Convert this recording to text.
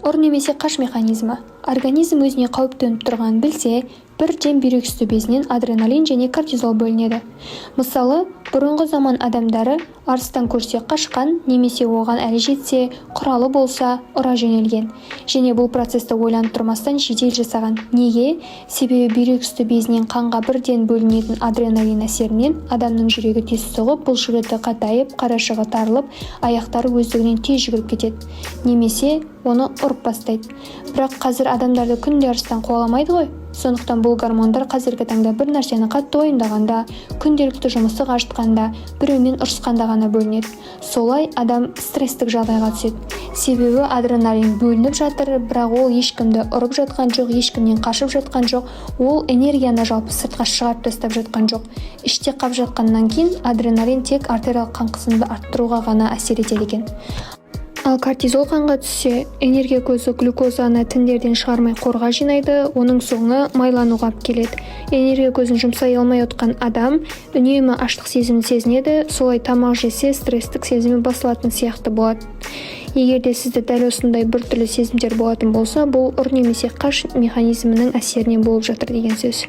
Ұр немесе қаш механизмі. Организм өзіне қауіп төніп тұрғанын білсе, бірден бүйрек үсті безінен адреналин және кортизол бөлінеді. Мысалы, бұрынғы заман адамдары арыстан көрсе, қашқан немесе оған әлі жетсе, құралы болса, ұра жөнелген. Және бұл процесті ойланып тұрмастан жедел жасаған. Неге? Себебі бүйрек үсті безінен қанға бірден бөлінетін адреналин әсерінен адамның жүрегі тез соғып, бұлшықеті қатайып, қарашығы тарылып, аяқтары өздігінен тез жүгіріп кетеді немесе оны ұрып бастайды. Бірақ қазір адамдарды күнде арыстан қуаламайды ғой. Сондықтан бұл гормондар қазіргі таңда бір нәрсені қатты уайымдағанда, күнделікті жұмысы қажытқанда, біреумен ұрысқанда ғана бөлінеді. Солай адам стресстік жағдайға түседі, себебі адреналин бөлініп жатыр, бірақ ол ешкімді ұрып жатқан жоқ, ешкімнен қашып жатқан жоқ, ол энергияны жалпы сыртқа шығарып тастап жатқан жоқ. Іште қап жатқаннан кейін адреналин тек артериялық қан қысымды арттыруға ғана әсер етеді екен. Ал кортизол қанға түссе, энергия көзі глюкозаны тіндерден шығармай, қорға жинайды. Оның соңы майлануға алып келеді. Энергия көзін жұмсай алмай отқан адам үнемі аштық сезімін сезінеді. Солай тамақ жесе, стресстік сезімі басылатын сияқты болады. Егер де сізде дәл осындай біртүрлі сезімдер болатын болса, бұл ұр немесе қаш механизмінің әсерінен болып жатыр деген сөз.